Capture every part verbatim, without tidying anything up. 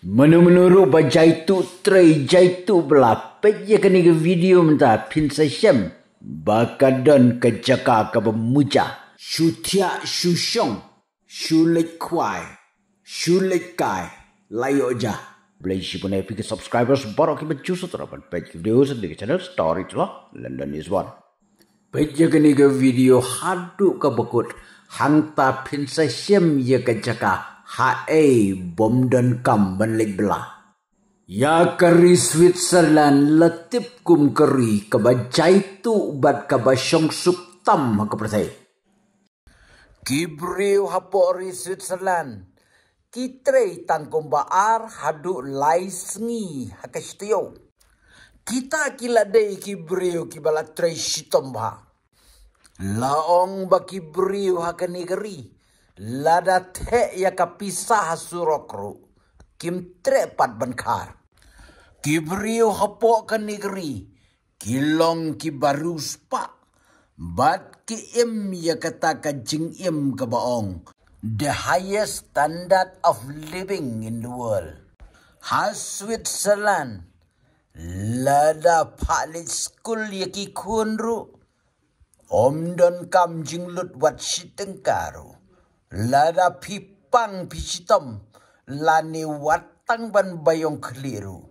Mano mano ruh ba jaitu trei jaitu bla, peit ïa kane ka video mynta phin sa shem ba ka don ka jaka kaba muja. Shu thiah shu shong, shu leit khwai, shu leit kai, la ïoh ja. Blei shibun ïa phi ki subscribers baroh kiba ju sngewthuh ban peit ki video sa kane ka channel Storyteller London is one. Peit ïa kane ka video haduh kaba kut, hangta phin sa shem ïa ka jaka ha ei bym don kam ban leit bla. Ïa ka ri Switzerland la tip kum ka ri kaba jaitu bad kaba shongsuk tam ha ka pyrthei. Ki briew hapoh ri Switzerland ki trei tang kumba ar haduh lai sngi ha ka shi taïew. Kita ki la dei ki briew kiba la trei shitom bha. La ong ba ki briew ha kane ka ri lada theh ïa ka pisa ha surok ruh kim treh pat ban khar. Ki briew hapoh kane ka ri ki long kiba riewspah bad ki im ïa kata ka jingim kaba ong the highest standard of living in the world. Ha Switzerland lada phah leit skul ïa ki khun ruh ym don kam jinglut wat shi tyngka ruh. Lada phi pang phi shitom lane wat tang ban baïong khlieh ruh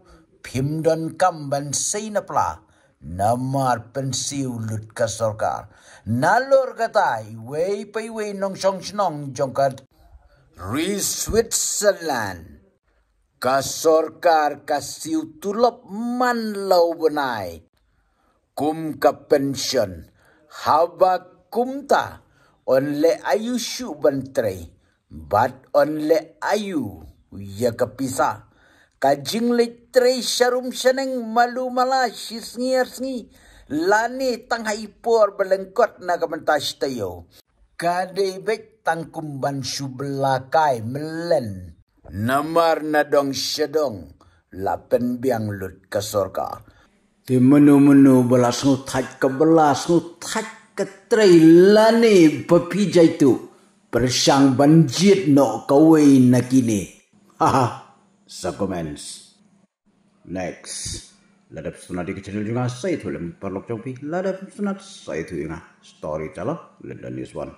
phim don kam ban sei na pla. Namar pynsiew lut ka sorkar. Nalor kata iwei pa iwei nongshong shnong jong ka ri Switzerland, ka sorkar ka siew tulop man la u bnai kum ka pension. Haba kumta yn leh aïu shuh ban trei bad yn leh aïu ïa ka pisa. Ka jingleit trei sharum shaneng malu mala shi sngi ar sngi lane tang ha i por ba lyngkot na ka bynta shi taïew ka dei beit tang kum ban shu bla kai mlien. Namar na dong sha dong la pynbiang lut ka sorkar. Te mano mano ba la sngewthait ka ba la sngewthait ka trei lane ba phi jaitu pyrshang ban jied noh kawei na kine. Haha. Sa comments. Next. Lada phi sngewtynnat ïa ka channel jong nga sa ïathuh lem paralok jong phi. Lada phi sngewtynnat sa ïathuh ïa nga. Storyteller London is one.